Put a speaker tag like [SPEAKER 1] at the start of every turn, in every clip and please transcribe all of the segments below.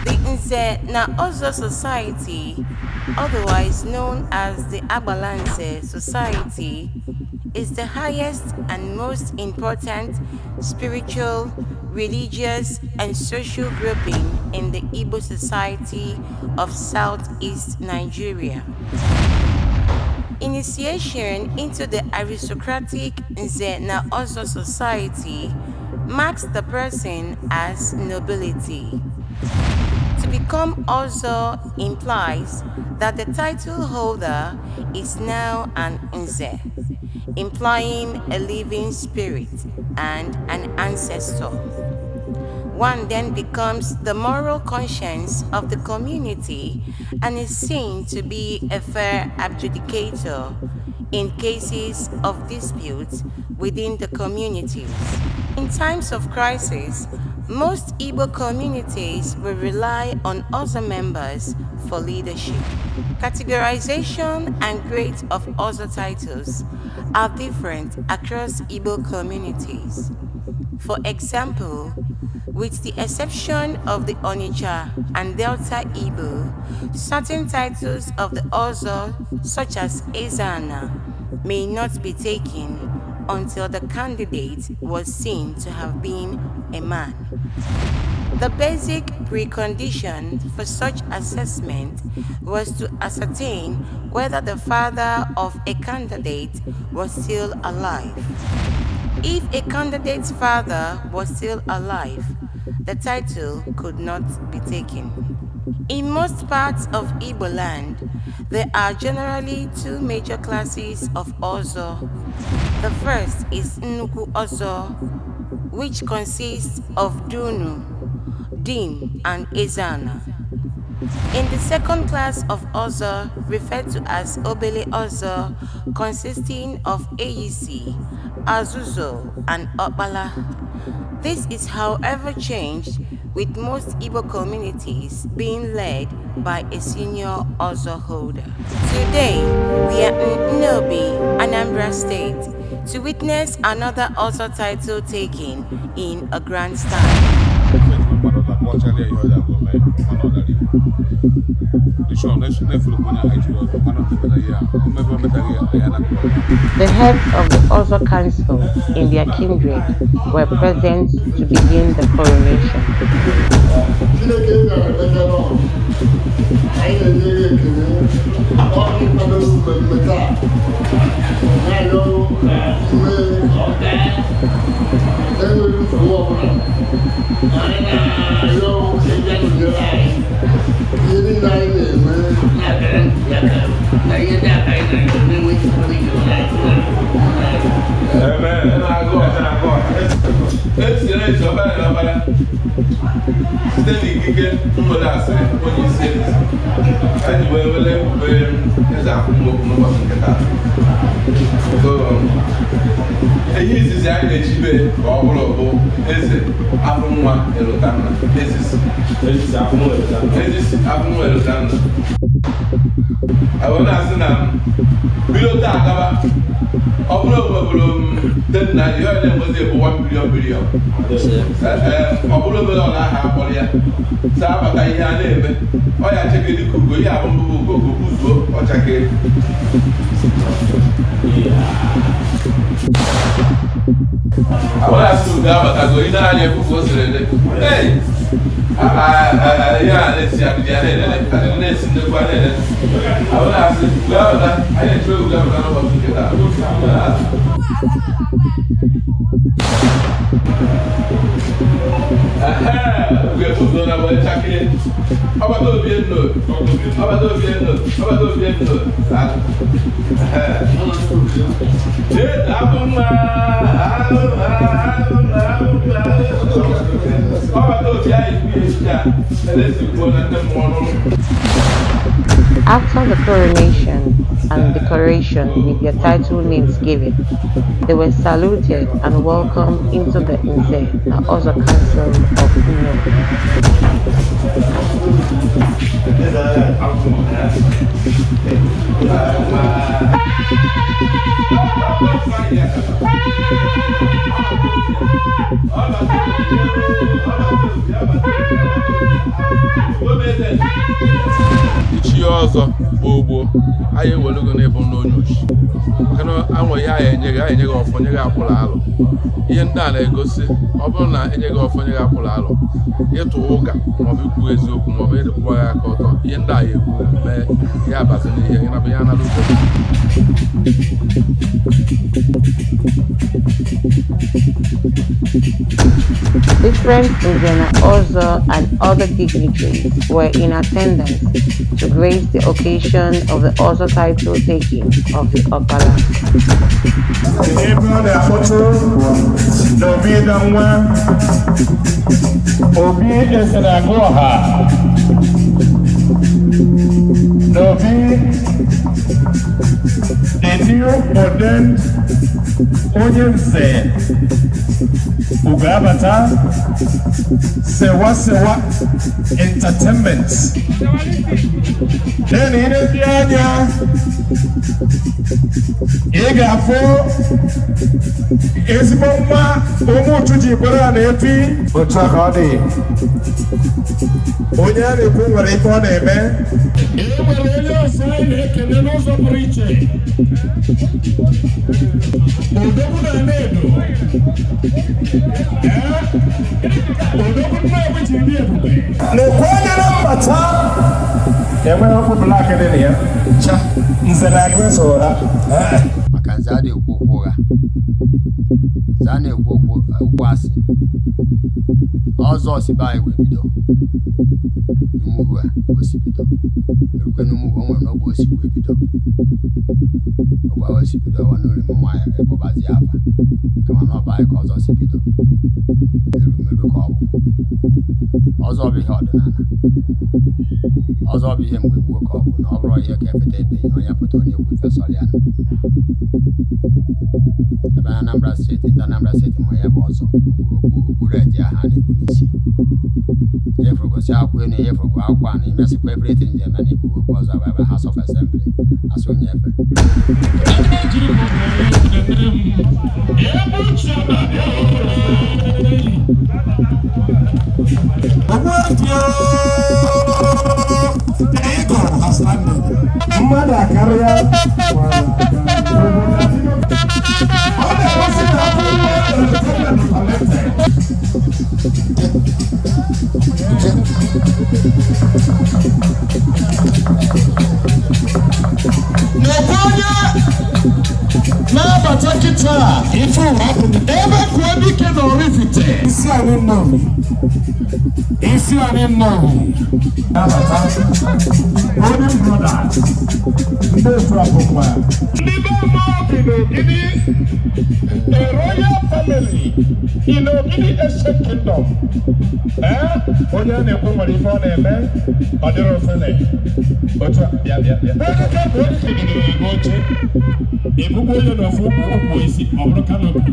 [SPEAKER 1] The Nze na Ozo Society, otherwise known as the Agbalanze Society, is the highest and most important spiritual, religious and social grouping in the Igbo society of southeast Nigeria. Initiation into the aristocratic Nze na Ozo society marks the person as nobility. To become Ozo implies that the title holder is now an Nze, implying a living spirit and an ancestor. One then becomes the moral conscience of the community and is seen to be a fair adjudicator in cases of disputes within the communities. In times of crisis, most Igbo communities will rely on other members for leadership. Categorization and grades of other titles are different across Igbo communities. For example, with the exception of the Onitsha and Delta Igbo, certain titles of the Ozo such as Ezana may not be taken until the candidate was seen to have been a man. The basic precondition for such assessment was to ascertain whether the father of a candidate was still alive. If a candidate's father was still alive, the title could not be taken. In most parts of Igbo land, there are generally two major classes of Ozo. The first is Nnukwu Ozo, which consists of Dunu, Dim and Ezana. In the second class of Ozo, referred to as Obele Ozo, consisting of Eyisi, Azuzo and Okpala. This is however changed with most Igbo communities being led by a senior Ozo holder. Today, we are in Nnobi, Anambra State, to witness another Ozo title taking in a grand style. The heads of the Ozo Council in their kindred were present to begin the coronation.
[SPEAKER 2] Chineke gara ekpekere ọnụ, anyị na-enye gị ekele ọrụ ịkwadoro mmemme taa, na-arịọ ime enweghị nsogbu ọbụla. Anyị na-arịọ ịbịa nọnyere anyị ihe niile anyị na-eme.
[SPEAKER 3] Na-akara ntụliaka na ihe ndị aka anyị na-eme na-enweghị ike.
[SPEAKER 4] Amen. Esi na esi ọbara na ọbara site n'ikike nwere asị onye isi ezi anyị wee were ebube eze akwụkwọ okwu n'ụbọchị nke taa. So, ihe izizi anyị na-echibe ka ọ bụrụ bụ eze afọ nwa Elotanna, ezisi ezisi afọ nwa Elotanna. Ọ na-asị na bido taa gaba, ọ bụrụ obodo m na ihe ọ na-enwezi bụ 1 billion billion, ọ bụrụ obere ọla aha akpọrọ ya saa abata ihe a na-eme ọ ya cheke dịka ugo ihe abụ mbụbụ ugo ugo ọchake. Àwọn asị ugo abatago ị na-anya ekwu ka o siri dị. Hey! Ihe a na-esi adịdị a na-elele adịdị na-esi nnekwu a na-elele. Àwọn asị ugo abata anyị na-eche ugo abata n'ụbọchị nke taa. Ọbata obi eno, ọbata obi eno, ọbata obi eno. Ee, abụ mma, abụ mma, abụ mma, abụ mma. Ọbata obi anyị kwuye echicha, elesi kwuo na ndị mmụọ n'ụlọ.
[SPEAKER 1] After the coronation and decoration with their title names given, they were saluted and welcomed into the Nze na Ozo Council of Nnobi.
[SPEAKER 4] Ichi ọzọ gboo gboo, anyị ewelugo n'ịbụ n'onye ochi, maka na anwe ihe anyị enye gị, anyị enye gị ọfọ, nye gị akwụrụ alụ. Ihe ndị a na-egosi, ọ bụrụ na enye gị ọfọ, nye gị akwụrụ alụ, ịtụ ụga maọbụ ikwu eziokwu maọbụ ịkwụwa gị aka ọtọ, ihe ndị a ya ekwu mee ya abazi n'ihe ị nabụ ya nara ugo.
[SPEAKER 1] Different Nze na Ozo and other dignitaries were in attendance to grace the occasion of the Ozo title taking of the Opala.
[SPEAKER 5] Ebe ọ na-akpọtụ n'obi ịda nwa obi eze na-agụ ọha n'obi, the new ordained onye nze Ugabata Sewa Sewa Entertainment. Then ilezi anya, ị ga-afụ ezigbo nwa ụmụ ji kwere na efi. Otu a ka ọ dị, onye a na-ekwu nwere ife ọ na-eme. E nwere onye ọzọ anyị na-ekele n'ụzọ pụrụ iche, Odogwu na Nnedo. Ee, Odogwu Nnewi ji dị ebube. Na-ekwe onye na mbata enweghị okwu black dị na ya. Nze na agụ eze ụra.
[SPEAKER 6] Maka nze a na-ekwu okwu ụgha, nze a na-ekwu okwu okwu asị. Ọzọ si be anyị wee bido n'Umuhu a o si bido erukwe n'Umuhu. O nwere n'ogbe o si wee bido, ogbe o si bido ọwa n'ori m nwaanyị ekpọbazi afa, kama na ọba anyị ka ọzọ si bido erumeru ka ọ bụ. Ọzọ bụ ihe ọdịnala, ọzọ bụ ihe mgbe gboo ka ọ bụ, na ọ bụrụ ihe ka efeta ebe ihe onye pụta onye ekwu ife sọrọ ya. Ebe na Anambra Steeti, ndị Anambra Steeti ma ya bụ ọzọ okpuru eji aha a na-ekwu n'isi efurugosi akwụkwọ enu, efurugo akwụkwọ a na imesịkwa everything ji eme na ikwu okwu ọzọ bụ ebe House of Assembly asị onye efe.
[SPEAKER 5] Mmadụ akarịa ọ na-egosi na afọ entertainment connected.
[SPEAKER 2] Na-ekwe onye na-abata kịta ife ụwa bụ ebe kụọ dike na Oraifite.
[SPEAKER 5] Isi anyị nnọọ, isi anyị nnọọ na-abata Golden Brothers, ndị otu abụkwa
[SPEAKER 2] ndị be mmụọ bi n'Ogidi, a royal family in Ogidi Ancient Kingdom. Ee,
[SPEAKER 5] onye a na-ekwu nwere ife ọ na-eme, ọ dịrị ofele. Otu a, bịa, bịa, bịa.
[SPEAKER 2] Oche ebugbo onye n'ofu ukwu ukwu isi ọ bụrụ canopy.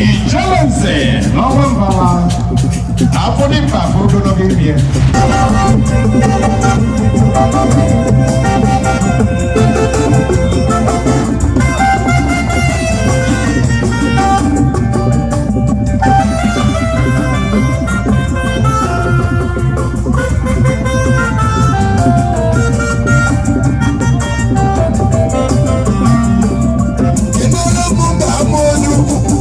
[SPEAKER 5] Ijelenze n'ọnwa mbala afọ dị mkpa afọ ogologo ime.
[SPEAKER 2] Kedere m mba ama onye ukwu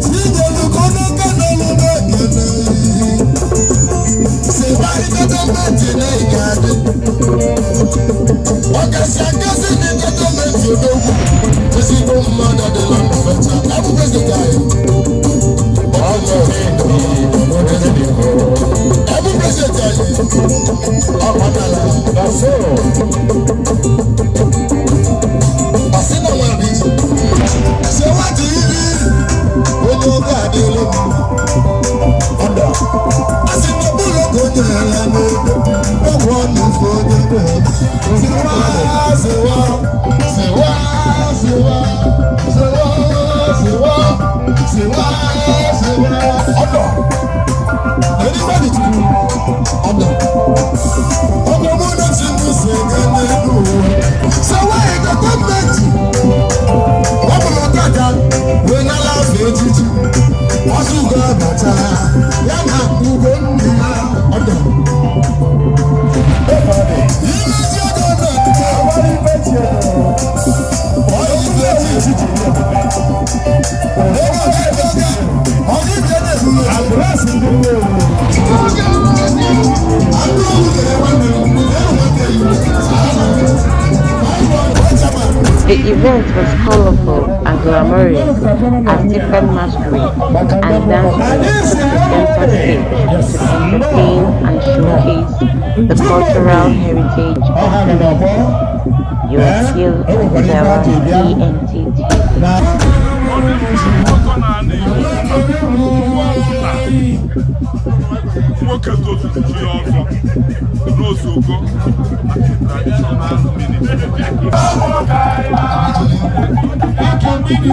[SPEAKER 2] Chinyelu n'aka n'ọlụ na-ekene Siba entertainment na ị ga-adị ọkasị akasị na entertainment. Odogwu, ezigbo mmadụ adịla mfecha abụ president anyị. Abụ president anyị ọkwadala ọsị na nwa bụ iche sewatị iri onye oge adịla ọdọ asị na ọbụla ka onye ya n'odo ọgwụ ọnụ ife onye bụ siwa siwa siwa siwa siwa siwa siwa siwa ọdọ erigba chukwu ọdọ ọgbọ mụ na chi m si ga n'elu ụwa sewa entertainment. Ọ bụrụ tata wee nala afọ echichi ọsọ ugo abata ya na ugo nne ya ọdọ.
[SPEAKER 1] The event was colorful and glamorous as different masquerades and dance groups took the center stage to entertain and showcase the cultural heritage of Nnewi. You are still on Zara ENT TV.
[SPEAKER 4] Nwoke tozuru chi ọzọ n'Osogo traditional ministry.
[SPEAKER 1] Music just turns me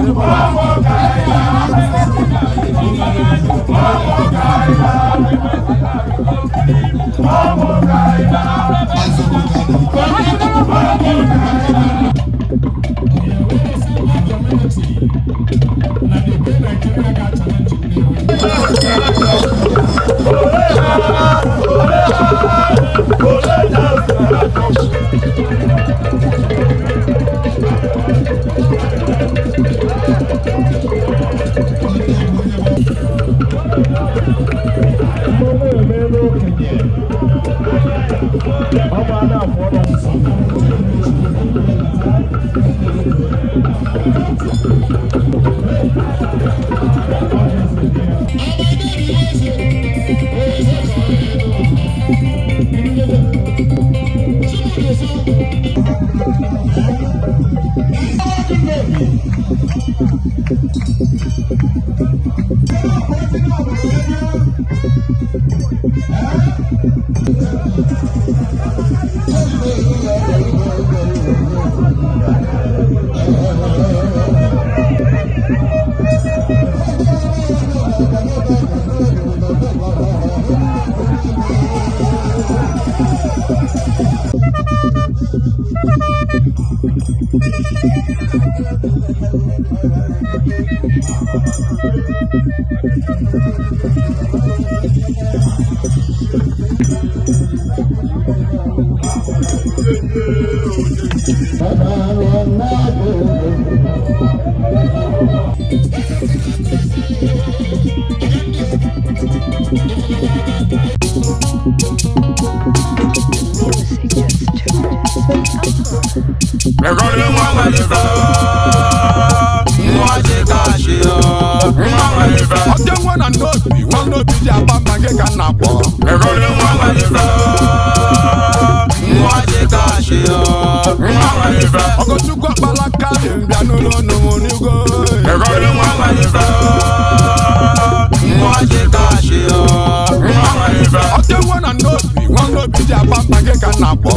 [SPEAKER 5] Ọjọ́ nwa na n'obi nwa n'obi ji aba mba gị ka m na-akpọ. Ọgọchukwu akpalaka dị m bịa n'ụlọ ọnụ m n'ugo. Ọjọ́ nwa na n'obi nwa n'obi ji aba mba gị ka m na-akpọ.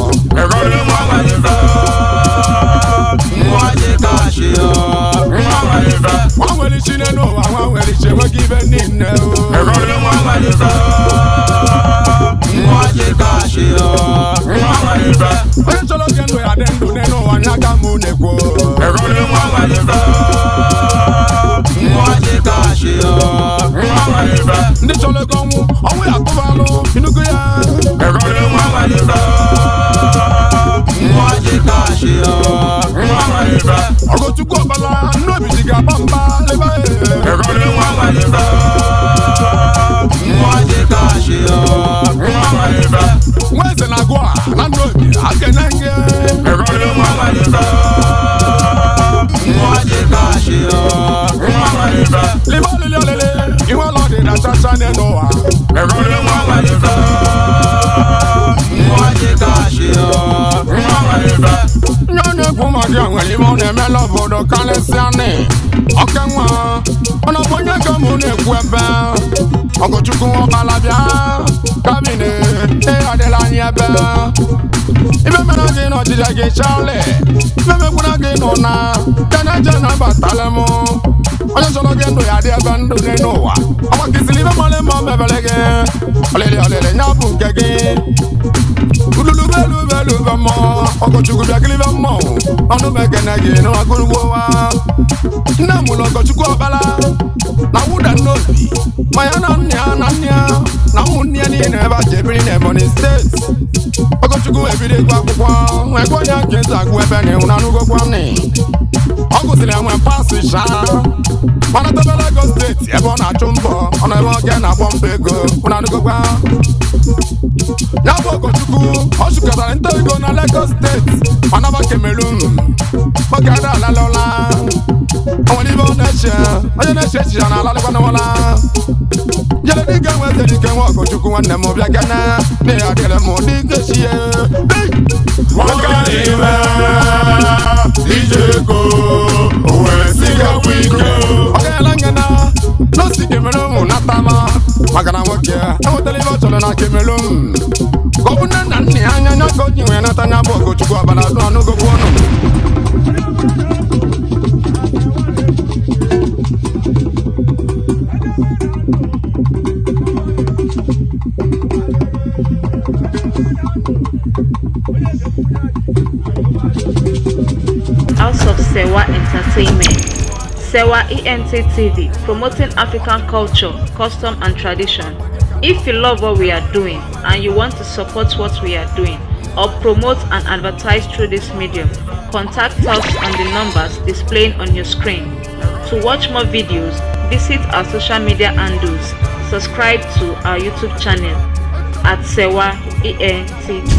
[SPEAKER 5] Nwa nwere isi n'elu ụwa, nwa nwere isi enweghị ibe niile o. Onye chọrọ oge ndụ ya dị ndụ n'elu ụwa nya ka mụ na-ekwu. Ndị chọrọ ego ọnwụ, ọnwụ ya tụbalụ, inugu ya. Ọgọchukwu ọbala, nnobi ji ga-aba mba lebe. Nwa eze na-agụ a na nnobi, akene gị. Libe olili olili, iwe ọlọ dị na chacha n'elu ụwa. Nye onye egwu maka ya nwere ime ọ na-emela obodo karịsịa nị. Oke nwa, ọ na-abụ onye ka mụ na-ekwu ebe. Ọgọchukwu ọbala bịa, kabine, ị adịla anyị ebe. Ibe mere gị n'ọchịchị gị chali, ibe mekwara gị nọ na, keneje na-abatala mụ. Onye chọrọ gị ndụ ya dị ebe ndụ dị n'ụwa. Ọgbakịsịrị ibe mara mma o mebere gị. Ọlịlị ọlịlị nya bụ nke gị. Ululubelubelube mmụọ, Ọgọchukwu bịa kilibe mmọnwụ, ọnụ m ekene gị n'agụrụgwo wa. Nne m mụrụ Ọgọchukwu ọbala na wụda n'obi, ma ya na nne ya na nne ya na ụmụnne ya niile ebe a ji ebiri na Ebonyi steeti. Ọgọchukwu ebido ịgụ akwụkwọ, nwekwa onye nke ntị agụ ebe na ịhụna n'ugokwa nị. Ọ gụsịrị enwe pasị shaa, mana tebe Lagos steeti ebe ọ na-achụ mbọ, ọ nọ ebe oge na-agbọ mbọ ego, ụna anụgokwa. Ya bụ Ogochukwu ọ chụkọtara nta ego na Lagos steeti manaba Cameroon oge ada alalụla. O nwere ibe ọ na-eche, onye na-eche echiche na alalụkwa n'ụla. Jele dike nwe eze dike nwe Ogochukwu nwanne m bịa kene na ya dịrị m dike chie.
[SPEAKER 7] Nwoke na-eme ije ego, o wee sigakwa ike.
[SPEAKER 5] Ọ gaala ngana n'osi Cameroon natama maka na nwoke enwetala ibe ọ chọrọ na Cameroon ka ọ bụ nne na nna ya anya anya ka o ji wee nata anya bụ Ogochukwu ọbara dụ ọnụgokwu ọnụ.
[SPEAKER 8] House of Sewa Entertainment. Sewa ENT TV, promoting African culture, custom, and tradition. If you love what we are doing and you want to support what we are doing or promote and advertise through this medium, contact us on the numbers displaying on your screen. To watch more videos, visit our social media handles, subscribe to our YouTube channel at Sewa ENT TV.